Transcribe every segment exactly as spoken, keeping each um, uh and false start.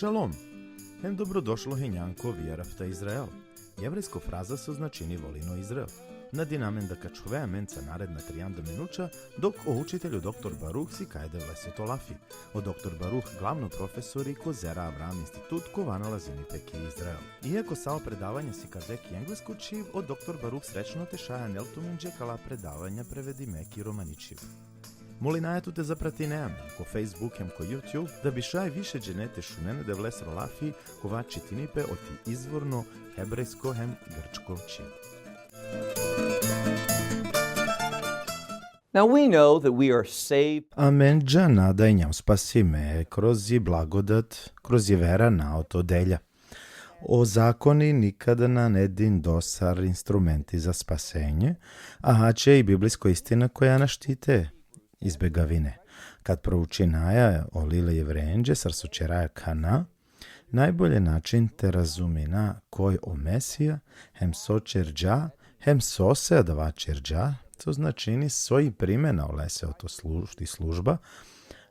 Šalom! Hem dobrodošlo hinjan ko Veahavta Izrael. Jevrejsko fraza so značini volin o Izrael. Nadinamen da ka ačhove amenca naredna trianda minuća, dok o učitelj o doktor Baruh sikaj e Devlesoto lafi. O doktor Baruh glavno profesori ko Zera Avraam Institut, kova nalazini pe ki Izrael. Iako sa o predavanja sikade ki englesko čhib, o doktor Baruh srećno te šaj anel tumenđe kala predavanja prevedime ki romani čhib. Molinaja tut te zapratine amen ko Facebook hem ko YouTube, da bi šaj više džene te šunen e Devlesoro lafi, kova čitini pe oti izvorno hebrejsko hem grčko čhib. Now we know that we are saved. Amen džana da hinjam spasime kroz i blagodat, kroz i vera, na oto delja. O zakoni nikada nane dindo sar instrumenti za spasenje, a ače i biblijsko istina koja našti te izbegavine. Kad proučinaja o lil e Jevrejenđe, sar so ćeraja kana, najbolje način te razumina koj o Mesija, hem so ćerđa, hem sose adava ćerđa, to značini so i primena olese oto služ-, i služba,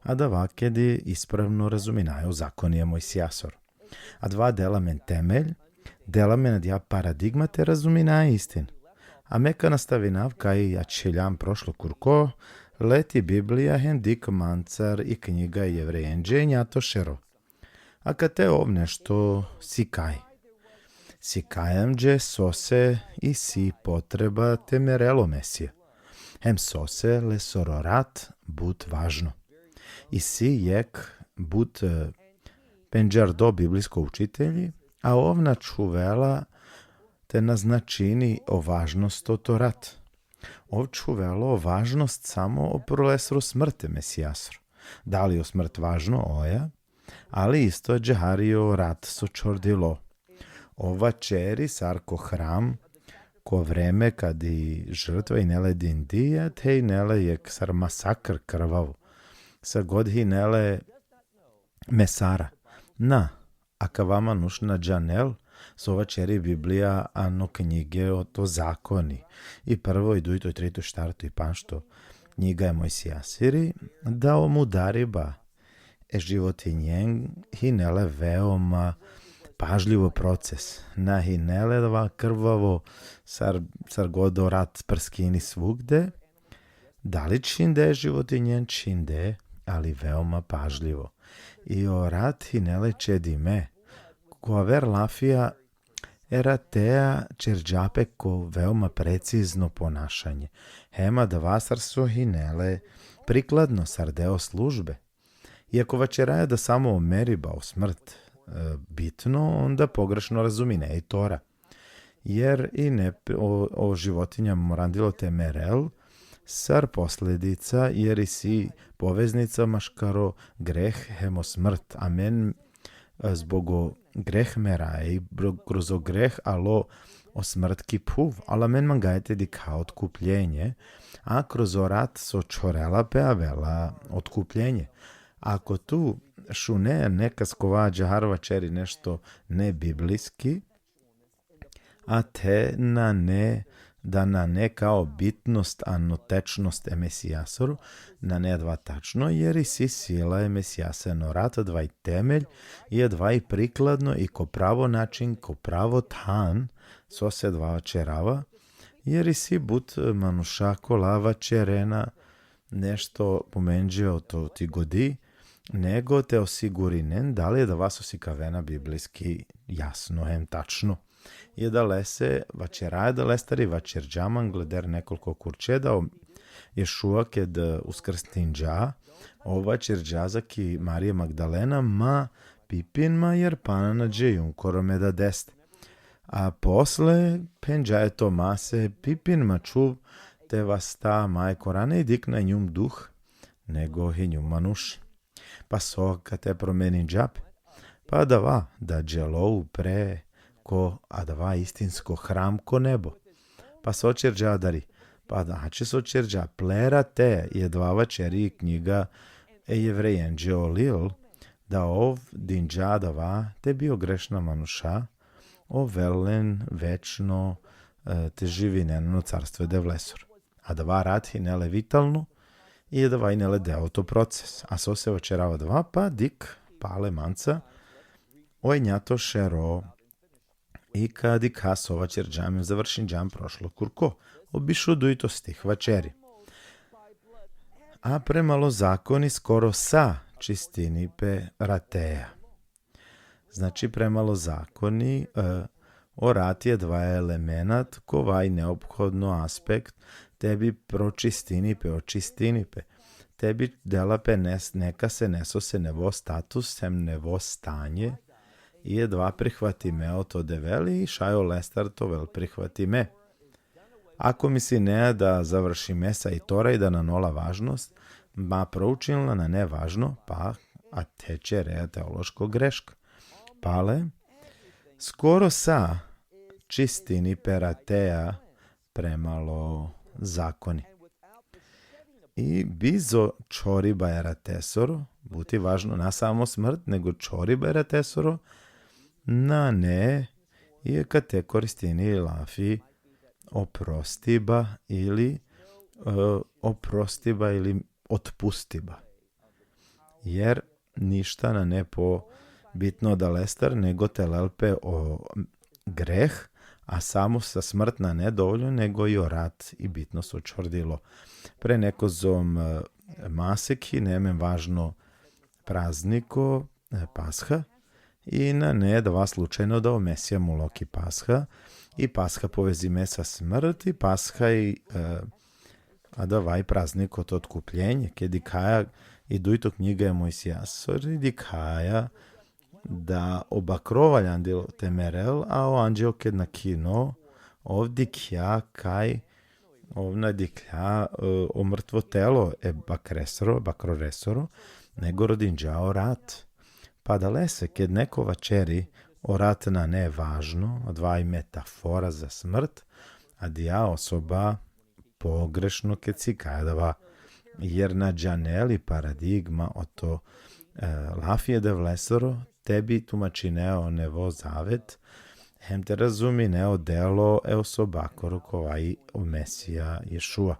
adava kedi ispravno razuminaja o zakoni e Mojsijasoro. Adava dela amen temelj, dela amen adija paradigma te razuminaja istin. A me ka nastavinav kaj ačhiljam prošlo kurko, let i Biblija hem dik mancar i knjiga e Jevrejenđe, njato šero. Akate ov nešto sikaj. Sikaj amenđe sose isi potreba te merel o Mesija. Hem sose lesoro rat but važno. Isi jek but, e, pendžardo biblijsko učitelji, a ov na čhuvela te naznačini o važnost oto rat. Ov čhuvela o važnost samo opro lesoro smrt e Mesijasoro. Dali o smrt važno? Oja, ali isto ađahar i o rat so čhordilo. Ov vaćeri sar ko hram, ko vreme kad i žrtva hine le dindija, te hine le jek sar masakr krvavo. Sa god hine le mesara. Na, akava manuš na džanel so vaćeri Biblija ano knjige oto zakoni. I prvo, i dujto, i trito, i štarto, i panšto knjiga e Mojsijasiri, da o mudariba e životinjen hine le veoma pažljivo proces. Na hine le adava krvavo, sar, sar god o rat prskini svugde, dali čhinde e životinjen? Čhinde, ali veoma pažljivo. I o rat hine le čedime. Ko aver lafija e ratea ćerđa pe ko veoma precizno ponašanje. Hem adava sar so hine le prikladno sar deo službe. Iako vaćeraja da samo o meriba, o smrt, e, bitno, onda pogrešno razumine i Tora. Jer i ne, o, o životinja morandilo te merel, sar posledica, jer isi poveznica maškaro greh hem o smrt. Amen, e, zbog o greh meraja i bro-, kroz o greh alo o smrt ki phuv, ali amen mangaja te dikha otkupljenje, a kroz o rat so čhorela pe avela otkupljenje. Ako tu šune nekas kova ađahar vaćeri nešto nebiblijski, a te nane, da nane kao bitnost, ano tečnost e Mesijasoro, nane adava tačno, jer isi sila e Mesijaseno rat, adava i temelj, i adava i prikladno i ko pravo način, ko pravo than, sose adava ćerava, jer isi but manuša kola vaćerena nešto pomenđe oto ti godi, nego te osigurinen dali adava so sikavena biblijski jasno hem tačno. I adalese vaćeraja, adalestar i vaćerđam angleder nekoliko kurće da o Ješua ked uskrsninđa, ov vaćerđa zaki Marija Magdalena: Ma pipin ma, jer pana na džejum koro me dadeste. A posle phenđa e Tomase: Pipin ma, čhuv te vasta ma e korane, i dik na hinjum duh, nego hinjum manuš. Pa so akate promeninđa pe? Pa adava, da dželo upre ko adava istinsko hram ko nebo. Pa so ćerđa adari? Pa da, ače so ćerđa, ple rate, i adava vaćeri i knjiga e Jevrejenđe o lil, da ov dinđa adava te bi o grešna manuša ovel len večno, e, te živinen ano carstvo e Devlesoro. Adava rat hine le vitalno, i adava hine le deo oto proces. A sose vaćerava adava? Pa dik pale manca, o enjato šero, i ka dikha so vaćerđam, završinđam prošlo kurko. O bišu dujto stih vaćeri: A premalo zakoni skoro sa čistini pe rateja. Znači, premalo zakoni, e, o rat i adava elemenat, kova i neophodno aspekt, te bi pročistini pe, očistini pe, te bi dela pe nes-, nekase nesose nevo status, hem nevo stanje, i adava prihvatime oto Devel i šaj olestar te ovel prihvatime. Ako mislinea da završime sa i Tora i da nane ola važnost, ma proučinela nane važno, pa ate ćerea teološko greška. Pale, skoro sa čistini pe rateja premalo zakoni. I bizo čhoriba e ratesoro, but i važno, na samo smrt, nego čhoriba e ratesoro, nane i akate koristini lafi oprostiba ili, e, oprostiba ili otpustiba. Jer ništa nane po bitno odalestar, nego te lel pe o greh, a samo sa smrt nane dovoljno, nego i o rat i bitno so čhordilo. Pre nekozom, e, masek hine amen važno prazniko, e, Pasha, i nane adava slučajno da o Mesija mulo ki Pasha, i Pasha povezime sa smrt, i Pasha i, e, adava i praznik oto otkupljenje, ked dikhaja i dujto knjiga e Mojsijasoro, i dikhaja da o bakro valjani te merel, a o anđeo ked nakhino, ov dikhja kaj, ov na dikhja, e, o mrtvo telo e bakresoro, bakroresoro, nego rodinđa o rat. Pa adalese, ked neko vaćeri o rat nane važno, adava i metafora za smrt, adija osoba pogrešno ked sikaja adava, jer na džanel i paradigma oto, e, lafi e Devlesoro, te bi tumačinea o Nevo Zavet, hem te razuminea o delo e osobakoro kova i o Mesija Ješua.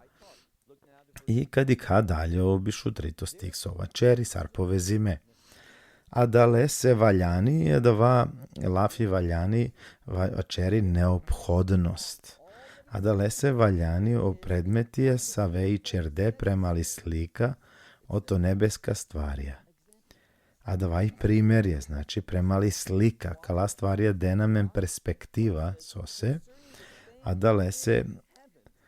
I ka dikha dalje o bišu trito stih so vaćeri, sar povezime. Adalese valjani, adava lafi valjani, va-, vaćeri neophodnost. Adalese valjani o predmetija save i ćerde premali slika oto nebeska stvarija. Adava i primerja, znači, premali slika, kala stvarija dena amen perspektiva, sose, adalese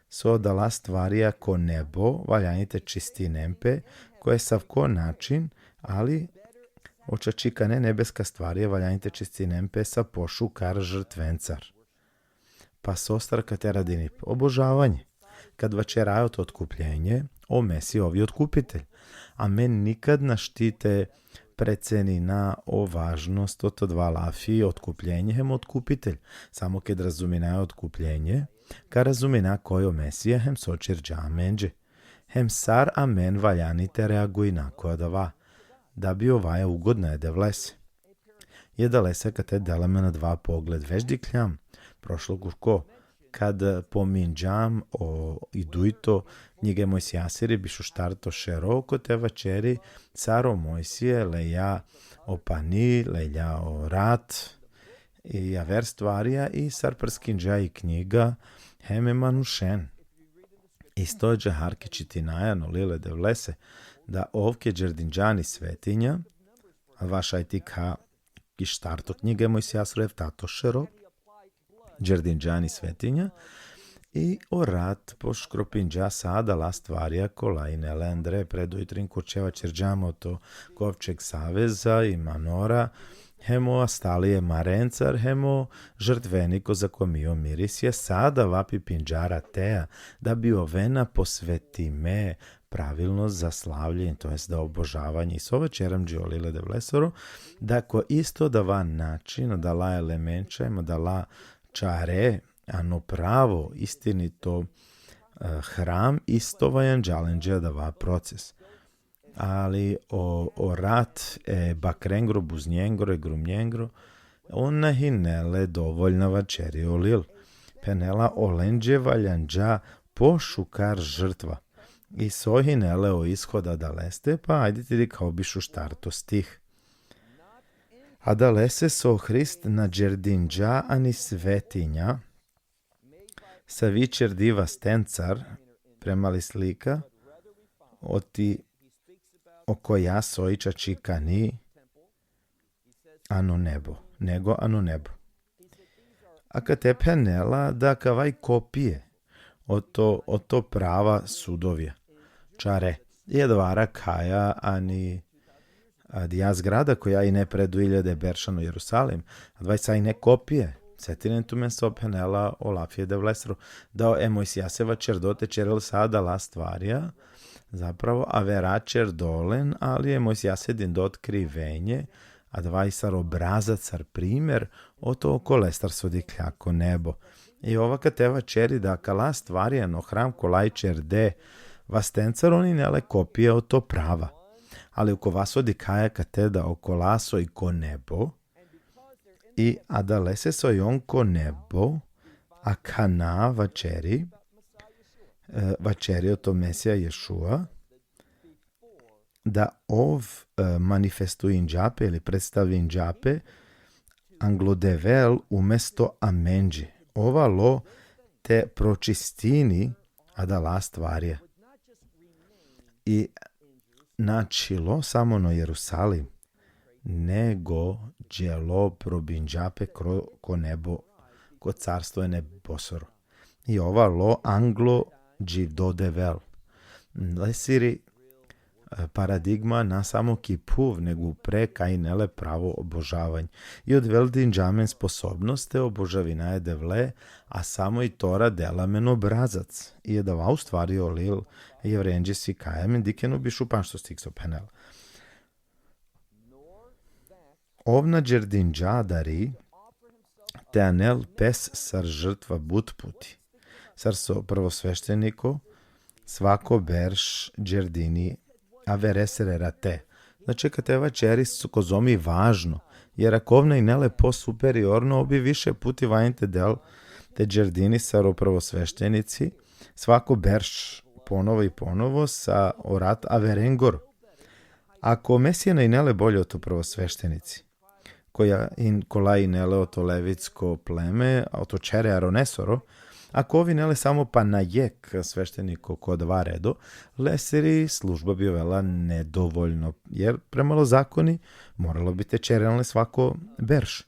so adala stvarija ko nebo, valjani te čistinen pe, ko esavko način, ali o čačikane nebeska stvarija valjani te čistinen pe sa pošukar žrtvencar. Pa sostar kate radini pe? Obožavanje. Kad vaćeraja oto otkupljenje, o Mesija ov i otkupitelj. Amen nikad našti te precenina o važnost oto adava lafi otkupljenje hem otkupitelj. Samo ked razuminaja otkupljenje, ka razumina koj o Mesija hem so ćerđa amenđe. Hem sar amen valjani te reaguina ko adava, da bi ovaja ugodna e Devlese. I adalese kate dela amen adava pogled, već dikhljam prošlo kurko, kad pominđam o i dujto knjiga e Mojsijasiri, bišuštarto šero, kote vaćeri sar o Mojsije lelja o pani, lelja o rat, i javer stvarija, i sar prskinđa i knjiga, hem e manušen. Isto ađahar ked čitinaja ano lil e Devlese, da ov ked đerdinđa ani svetinja, adava šaj te dikha ki štarto knjiga e Mojsijasoro, eftato šero, đerdinđa ani svetinja, i o rat poškropinđa sa adala stvarija kola hine le andre. Pre duj trin kurćeja ćerđam oto kovčeg zaveza i manora, hem o astalija e marencar, hem o žrtveniko zako mio mirisija, sa adava pipinđa rateja, da bi ovena posvetime pravilno za slavljenje, to jest da obožavanje. I so vaćeri amenđe o lil e Devlesoro, da ko isto adava način, adala elemenča, hem adala čare, ano pravo, istinito, e, hram, isto valjanđa lenđe adava proces. Ali o, o rat e bakrengro, buznjengro, e grumnjengro, on na hine le dovoljna, vaćeri o lil. Phenela, olenđe valjanđa pošukar žrtva. I so hine le o ishod adaleste, pa ajde te dikha o bišuštarto stih. Adalese so Hrist na đerdinđa ani svetinja, savi ćerdi vastencar, prema li slika, oti okoja so i čačikani ano nebo, nego ano nebo. Akate phenela da kava i kopije oto, oto prava sudovja. Čare, i adava arakhaja ani adija zgrada koja ine pre duj iljade berša ano Jerusalim, adava i sa ine kopije. Setinen tumen so phenela o lafi e Devlesoro, da e Mojsijaseva ćerdo te ćerel sa adala stvarja, zapravo avera ćerdo len, ali e Mojsijase dindo otkrivenje, adava i sar obrazac, sar primer, oto okolestar so dikhlja ko nebo. I ov akate vaćeri da akala stvarja ano hram kola i ćerde vastencar, on ine le kopije oto prava. Ali okova so dikhaja akate da okola so i ko nebo, i adalese so i on ko nebo, akana vaćeri, e, vaćeri oto Mesija Ješua, da ov, e, manifestuinđa pe ili predstavinđa pe anglo Devel umesto amenđe. Ov alo te pročistini adala stvarja. I na ačhilo samo ano Jerusalim, nego đelo probinđa pe kro-, ko nebo, ko carstvo e nebosoro. I ov alo anglo dživdo Devel. Lesiri, e, paradigma na samo ki phuv, nego upre ka ine le pravo obožavanje. I o Devel dinđa amen sposobnost te obožavina e Devle, a samo i Tora dela amen obrazac. I adava u stvari o lil e Jevrejenđe sikaja amen, dikhen o bišu pandžto stih so phenela. Ov na đerdinđa adari te anel pes sar žrtva but puti. Sar so prvosvešteniko svako berš đerdini averesere rate. Znači, akate vaćeri so kozom i važno, jer ako ov na ine le posuperiorno, ov bi više puti valjani te del, te đerdini sar o prvosveštenici, svako berš ponovo i ponovo sa o rat averengoro. Ako Mesija na ine le bolje oto prvosveštenici, koja in-, kola ine le oto levitsko pleme, oto ćere Aronesoro, ako ov ine le samo pana jekh svešteniko ko adava redo, lesiri služba bi ovela nedovoljno, jer prema o zakoni moralo bi te ćeren le svako berš.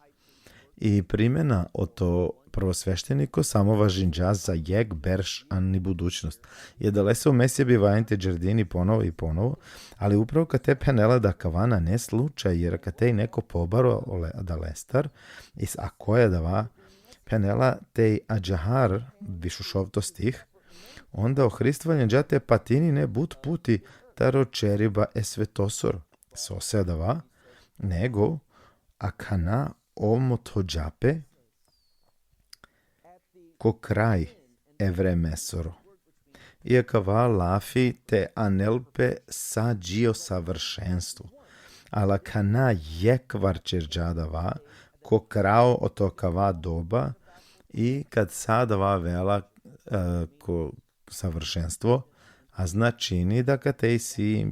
I primena oto prvosvešteniko samo važinđa za jekh berš ani budućnost. I adalese o Mesija bi valjani te đerdini ponovo i ponovo, ali upravo akate phenela da kava nane slučaj, jer akate i neko pobaro ole-, adalestar, i s-, ako i adava phenela te ađahar, bišušovto stih, onda o Hrist valjanđa te patini ine but puti taro ćeriba e svetosoro. Sose adava, nego akana ov mothođa pe ko kraj e vremesoro. I akava lafi te anel pe sa dži o savršenstvo. Ali akana jekhvar ćerđa adava, ko kraj oto kava doba, i kad sa adava avela, e, ko savršenstvo, a značini da akate isi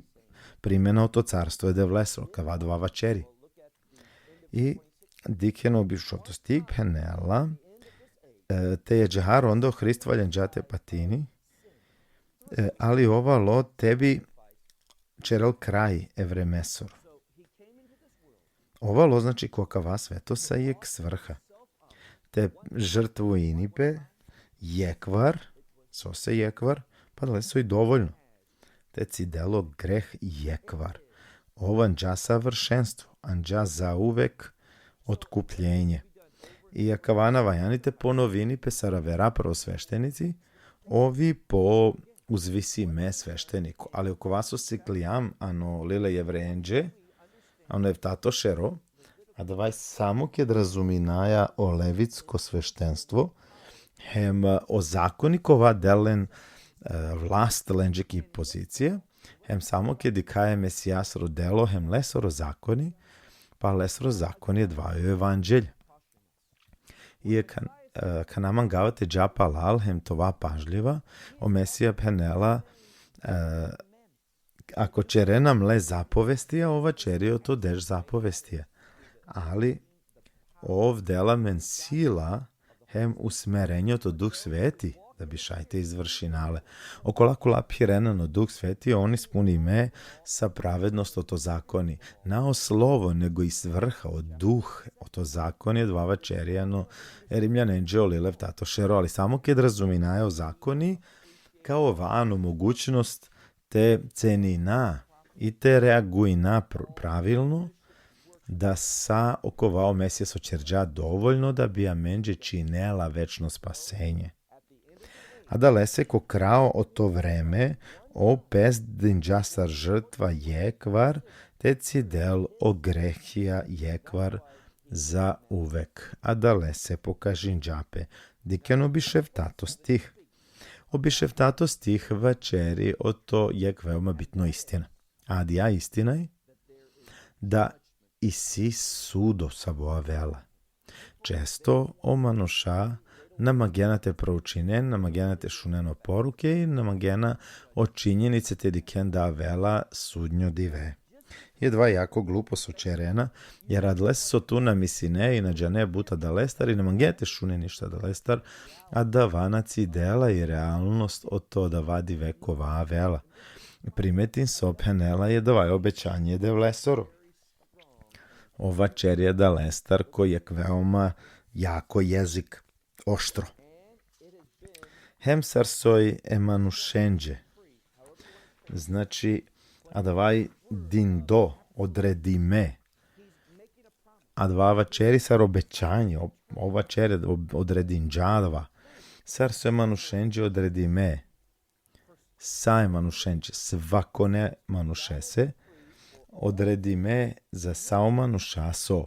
primena oto carstvo e Devlesoro, kava adava vaćeri. I dikhen o bišušovto stih, phenela, e, te ađahar, onda o Hrist valjanđa te patini, e, ali ov alo te bi ćerel kraj e vremesoro. Ov alo, znači, ko kava sveto sa jekh svrha. Te žrtvuini pe jekhvar, sose jekhvar, pa adalese i dovoljno. Te cidel o greh jekhvar. Ov anđa savršenstvo, anđa zauvek otkupljenje. I akava na valjani te ponovini pe sar avera prvosveštenici, ov i po uzvisime svešteniko. Ali okova so sikljam ano lil e Jevrejenđe, ano eftato šero, adava i samo ked razuminaja o levitsko sveštenstvo, hem, e, o zakoni kova del len, e, vlast lenđe ki pozicija, hem samo ked dikhaja e Mesijasoro delo, hem lesoro zakoni, pa lesoro zakoni adava i o evanđelje. I akan-, e, akana mangava te dža palal, hem te ova pažljiva, o Mesija phenela, e, ako ćerena mle zapovestija, ov vaćeri oto deš zapovestija. Ali ov dela amen sila hem usmerenje oto Duh Sveti, da bi šaj te izvršina le. Okola kola phirena ano Duh Sveti, on ispunime sa pravednost oto zakoni. Na o slovo, nego i svrha, o duh, oto zakoni, adava vaćeri ano e Rimljanenđe o lil eftato šero, ali samo ked razuminaja o zakoni, ka ova ano mogućnost te cenina i te reaguina pr-, pravilno, da sa okova o Mesija so ćerđa dovoljno da bi amenđe činela večno spasenje. Adalese ko kraj oto vreme, ov pes dinđa sar žrtva jekvar, te cidel o grehija jekvar zauvek. Adalese pokažinđa pe. Dikhen o bišeftato stih. O bišeftato stih vaćeri oto jekh veoma bitno istina. Adaja istina i da isi sudo savo avela. Često o manuša na mangena te proučinen, na mangena te šunen o poruke i na mangena o činjenice te dikhen da avela sudnjo dive. I adava jako glupo so ćerena, jer adalese so tu na misline i na džane but adalestar i na mangena te šunen ništo adalestar, adava na cidela i realnost oto adava dive kova avela. Primetin so phenela, i adava i obećanje e Devlesoro. Ov vaćeri adalestar ko jekh veoma jako jezik, oštro. Hem sar soj e manušenđe. Znači, adava i dindo, odredime. Adava vaćeri sar obećanje, o-, ov vaćeri, ob-, odredinđa adava. Sar soj e manušenđe odredime. Sa e manušenđe, svakone manušese, odredime za sa o manuša so.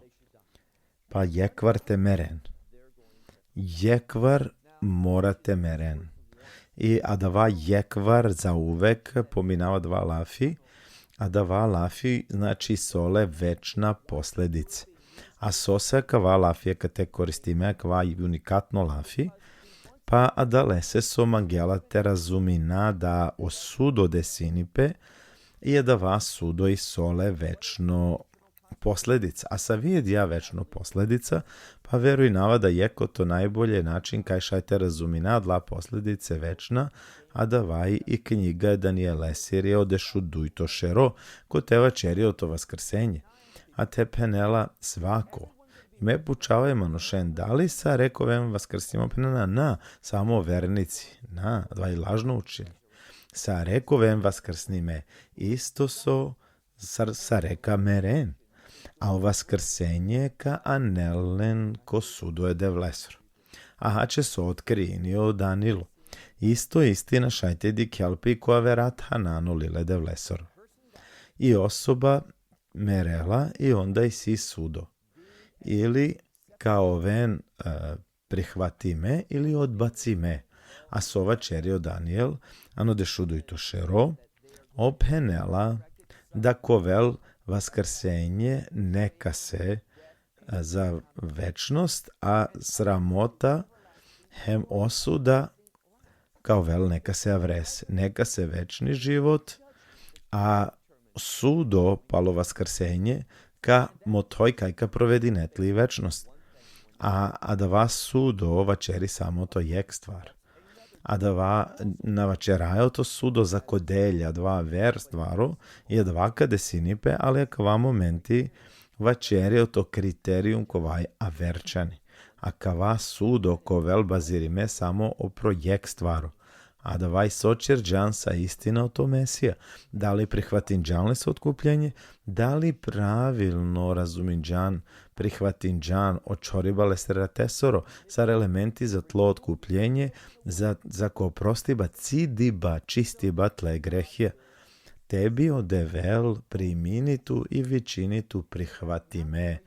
Pa jekvar te meren. Jekvar mora te meren. I adava jekvar zauvek pominava adava lafi, adava lafi, znači, so le večna posledica. A sose akava lafi, akate koristime akava unikatno lafi, pa adalese so mangela te razumina da o sudo desini pe, i adava sudo i so le večno posledica. A savi i adaja večno posledica, pa verujnava da jekh oto najbolje način kaj šaj te razumina adala posledice večna, adava i knjiga e Danielesiri o dešudujto šero, kote vaćeri oto vaskrsenje. A te phenela svako. I me pučava e manušen, dali sare ka oven vaskrsime? Phenena, na, samo vernici. Na, adava i lažno učenje. Sare ka oven vaskrsime, isto so sar-, sare ka meren. A o vaskrsenje ka anel len ko sudo e Devlesoro. Aha, će so otkrini o Danilo. Isto istina šaj te dikhel pe i ko avera thana ano lil e Devlesoro. I osoba merela i onda isi sudo. Ili ka oven, e, prihvatime ili odbacime. A so vaćeri o Daniel, ano dešudujto šero, ov phenela da ka ovel vaskrsenje nekase, e, za večnost, a sramota hem osuda ka ovel nekase avrese, nekase večni život, a sudo palo vaskrsenje ka mothoj kaj ka provedinel tli večnost. A adava sudo vaćeri samo oto jekh stvar. Adava na vaćeraja oto sudo zako delja, adava aver stvaro, i adava ka desini pe, ali akava momenti vaćeri oto kriterijum kova i averčani. Akava sudo ka ovel bazirime samo opro jekh stvaro. Adava i so ćerđan sa istina oto Mesija. Dali prihvatinđan li so otkupljenje, dali pravilno razuminđan, prihvatinđan o čhoriba lesere ratesoro, sar elementi za tlo otkupljenje, za, zako prostiba, cidiba, čistiba tle grehija. Te bi o Devel primini tu i vičini tu prihvatime.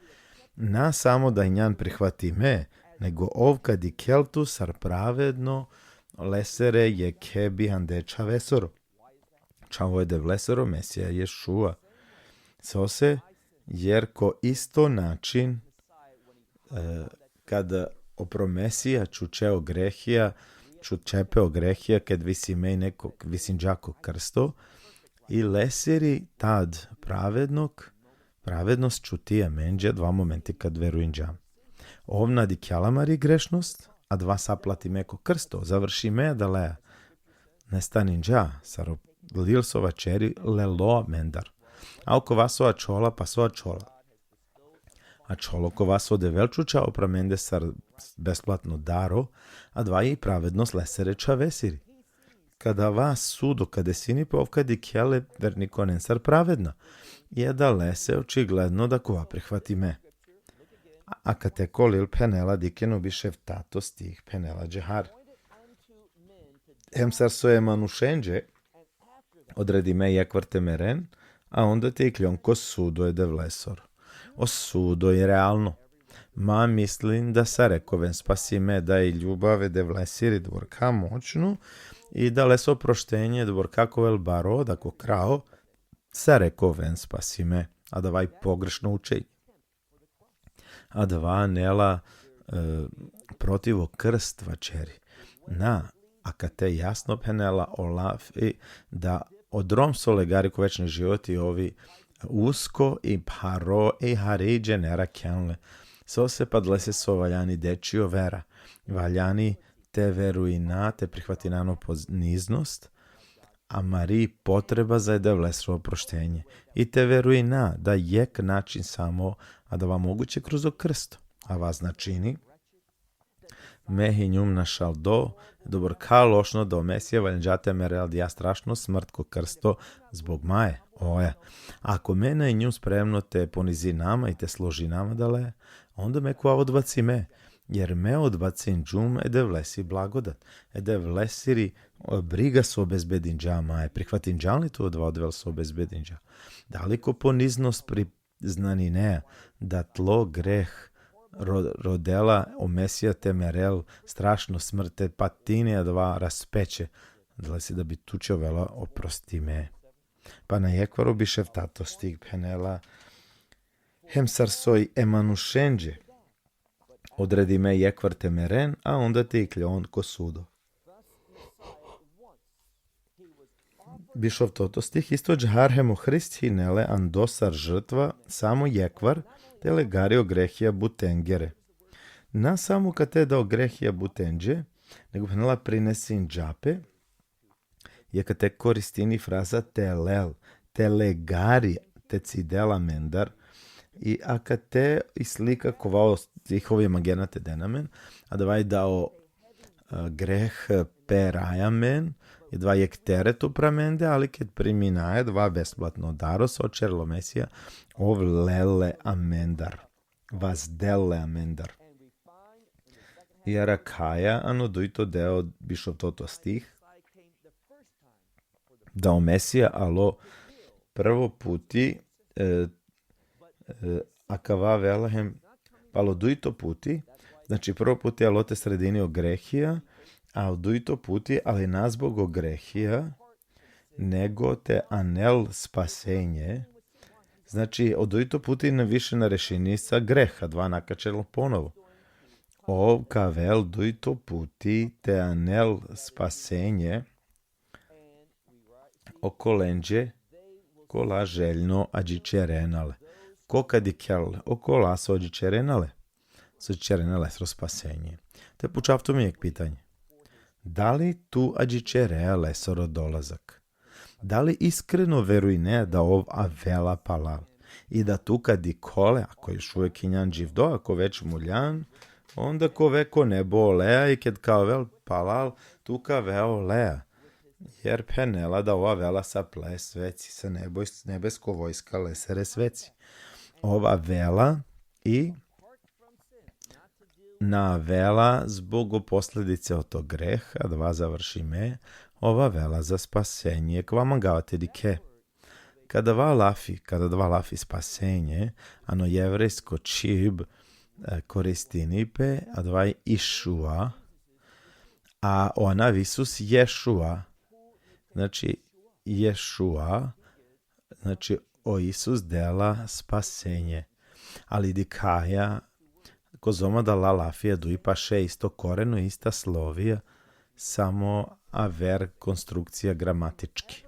Na samo da injan prihvatime, nego ov ka dikhel tu sar pravedno lesere jekhe bihandej čhavesoro. Čhavo e Devlesoro, Mesija Ješua. Sose, jer ko isto način, e, kada opro Mesija čuče o grehija, čuče pe o grehija, kad visime i neko, visinđa ko krsto, i lesiri tad pravednog, Pravednost čuti amenđe adava momenti kad verujinđam. Ov na dikhela amari grešnost, adava sa platime ko krsto, završime adaleja. Nestaninđa, sar o lil so vaćeri lelo amendar. A okova so ačhola, pa so ačhola. Ačhol okova so o Devel čhuđa upra amende sar besplatno daro, adava i pravednost lesere čhavesiri. Kada adava sudo ka desini pe, ov ka dikhel e vernikonen sar pravedna. I adalese očigledno da kova prihvatime. A kate ko lil phenela, dikhen o biš eftato stih, phenela đahar: Hem sar so e manušenđe odredime jekhvar te meren, a onda te ikljon ko sudo e Devlesoro. O sudo i realno. Ma mislin da sare ka oven spasime, da i ljubav e Devlesiri adbor ka moćno, i da leso proštenje adbor ka ovel baro, da ko krajo sare ka oven spasime. Adava i pogrešno učenje. Adava anela, e, protiv o krst vaćeri. Na, a kate jasno phenela o lafi da o drom so legari ko večno životi ovi usko i pharo i hari džene rakhen le. Sose? Pa adalese so valjani dečija vera. Valjani te verujina, te prihvatina ano poniznost, amari potreba za e Devlesoro proštenje. I te verujina da jekh način samo, adava moguće kroz o krsto. Adava značini, me hinjum našaldo, adbor ka lošno da o Mesija valjani te merel adija strašno smrt ko krsto zbog maje, oja. Ako me na hinjum spremno te ponizinav ma i te složinav ma adaleja, onda me ka ovav odbacime, jer me odbacinđum e Devlesiri blagodat, e Devlesiri, o, briga so obezbedinđa maje. Prihvatinđan li tu adava o Devel so obezbedinđa? Da li ko poniznost priznanineja da tlo greh ro-, rodela o Mesija te merel strašno smrt, te patini adava raspeće, adalese da bi tuće ovela oprostime. Pa na jekhvaro biš eftato stih phenela: Hem sar so i e manušenđe odredime jekhvar te meren, a onda te ikljon ko sudo. Biš oftoto stih: Isto đahar hem o Hrist hine le ando sar žrtva samo jekhvar, te legari o grehija butengere. Na samo kate da o grehija butenđe, nego phenela prinesinđa pe, i kate koristini fraza te lel, te legari, te cidel amendar, i akate i slika kova o stihovi mangena te den amen, adava i da o, e, greh peraja amen, i adava jekh teret upra amende, ali ked priminaja adava besplatno daro so ćerel o Mesija, ov lel le amendar, vazdel le amendar. I arakhaja ano dujto deo biš oftoto stih, da o Mesija alo prvo puti, e, e, akava avela hem palo dujto puti, znači prvo puti alo te sredini o grehija, a o dujto puti, ali na zbog o grehija, nego te anel spasenje. Znači, o dujto puti na više na rešini sa greh, adava na ka ćerel ponovo. Ov ka avel dujto puti te anel spasenje okolenđe kola željno adžićerena le. Ko ka dikhel le? Okola so adžićerena le. So adžićerena lesoro spasenje. Te pučav tumen jekh pitanje. Da li tu adžićerea lesoro dolazak? Da li iskreno verujnea da ov avela palal? I da tu ka dikho le, ako još uvek hinjan dživdo, ako već muljan, onda ka ove ko nebo olea, i ked ka avel palal, tu ka ove olea. Jer phenela da ov avela sa ple sveci, sa neboj-, nebesko vojska lesere sveci. Ov avela i na avela zbog o posledice oto greh, adava završime, ov avela za spasenje, kova mangava te dikhe. Kada adava lafi, kada adava lafi spasenje, ano jevrejsko čhib, e, koristini pe, adava i Išua, a o anav Isus Ješua, znači Ješua, znači o Isus dela spasenje. Ali dikhaja, kozom adala lafija duj paše isto koreno, ista slovija, samo aver konstrukcija gramatički.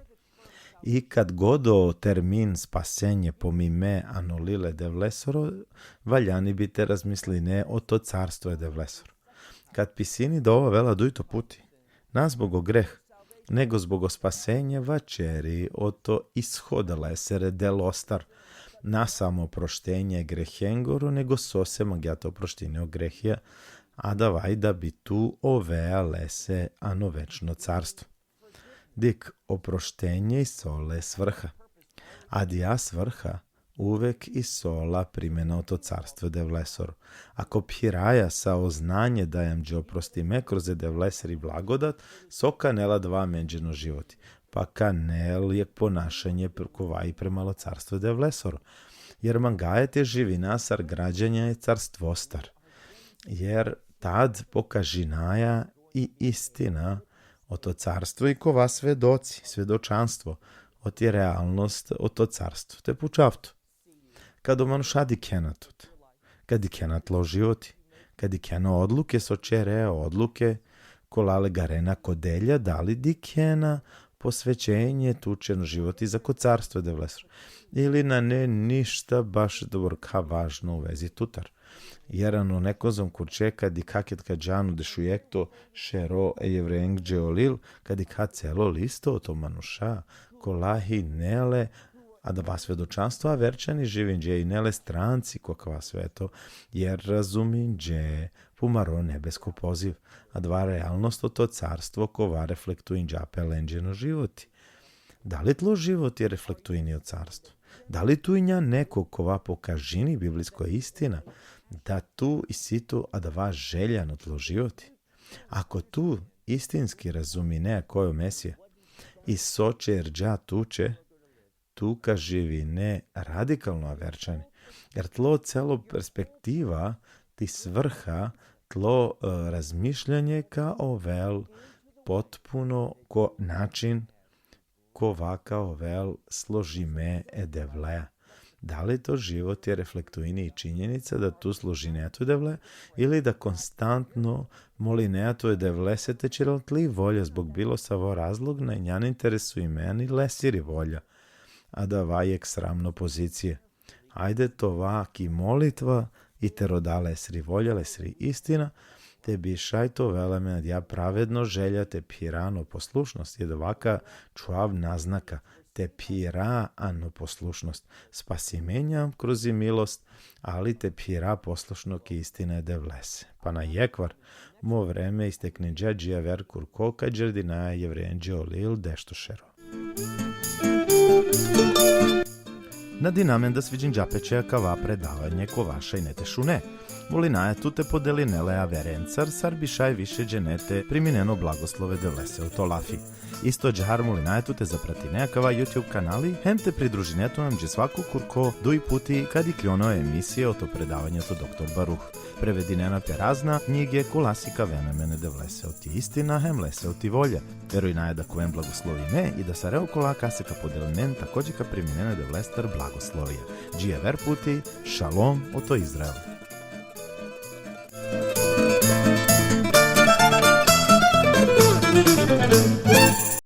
I kad god o termin spasenje pomime ano lil e Devlesoro, valjani bi te razmisline oto carstvo e Devlesoro. Kad pisini dova avela dujto puti, na zbog o greh, nego zbog o spasenje vaćeri oto ishod lesere delostar, na samo proštenje grehengoro, nego so se mangja te oproštini o grehija, adava i da bi tu ovea lese ano večno carstvo. Dik, oproštenje isi ole svrha. Adija svrha uvek isi ola primena oto carstvo e Devlesoro. Ako phiraja sa o znanje da amenđe oprostime kroz e Devleseri blagodat, so ka anel adava amenđe ano životi. Pa ka anel jekh ponašanje pr-, kova i prema lo carstvo e Devlesoro. Jer mangaja te živina sar građanja e carstvostar. Jer tad pokažinaja i istina oto carstvo i kova svedoci, svedočanstvo, oti realnost oto carstvo. Te pučav tu. Kad o manuša dikhena tut, kad dikhena tlo životi, kad dikhena odluke so ćere, odluke kola legarena ko delja, da li dikhena posvećenje tuće ano životi zako carstvo e Devlesoro. Ili nane ništa baš doborka važno u vezi tutar. Jer ano nekozom kurće kad dikha ked ka dža ano dešujekhto šero e Jevrejenđe o lil, kad dikha celo listo oto manuša, kola hine le adava svedočanstvo, a verčani živinđe, hine le stranci ko kava sveto, jer razuminđe pumaro nebesko poziv, adava realnost oto carstvo kova reflektuinđa pe lenđe ano životi. Da li tlo životi reflektuini o carstvo? Da li tu inja neko kova pokažini biblijsko istina, da tu isi tu adava želja ano tlo životi? Ako tu istinski razuminea koj o Mesija i so ćerđa tuće, tu ka živine radikalno averčani. Jer tlo celo perspektiva, ti svrha, tlo, e, razmišljanje ka ovel potpuno ko način kova ka ovel složime e Devlea. Da li to životi reflektuini i činjenica da tu složinea tu e Devle, ili da konstantno molinea tu e Devlese te ćerel tli volja zbog bilo savo razlog, na injan interesuime ani lesiri volja. Adava jekh sramno pozicija. Ajde te ova ki molitva i te roda lesiri volja, lesiri istina, te bi šaj te ovel amen adija pravedno želja te phira ano poslušnost, i adava ka čhuvav naznaka, te phira ano poslušnost. Spasimenđa kroz i milost, ali te phira poslušno ki istina e Devlese. Pana jekhvar, mo vreme istekninđa, dži aver kurko ka ćerdina e Jevrejenđe o lil dešto šero. Nadinamen da sviđinđa pe će akava predavanje kova šaj ine te šune. Molinaja tu te podeline le averencar, sar bi šaj više džene te priminen o blagoslove e Devlese oto lafi. Isto đahar molinaja tu te zapratine akava YouTube kanali, hem te pridružine tu amenđe svako kurko duj puti kad ikljon o emisije oto predavanje oto doktor Baruh. Prevedinena pe razna knjige kola sikavena amen e Devlese oti istina hem lese oti volja. Verujnaja da ka oven blagoslovime i da sare okola kase ka podelinen takođe ka priminen e Devlestar blagoslovija. Dži aver puti, šalom oto Izrael.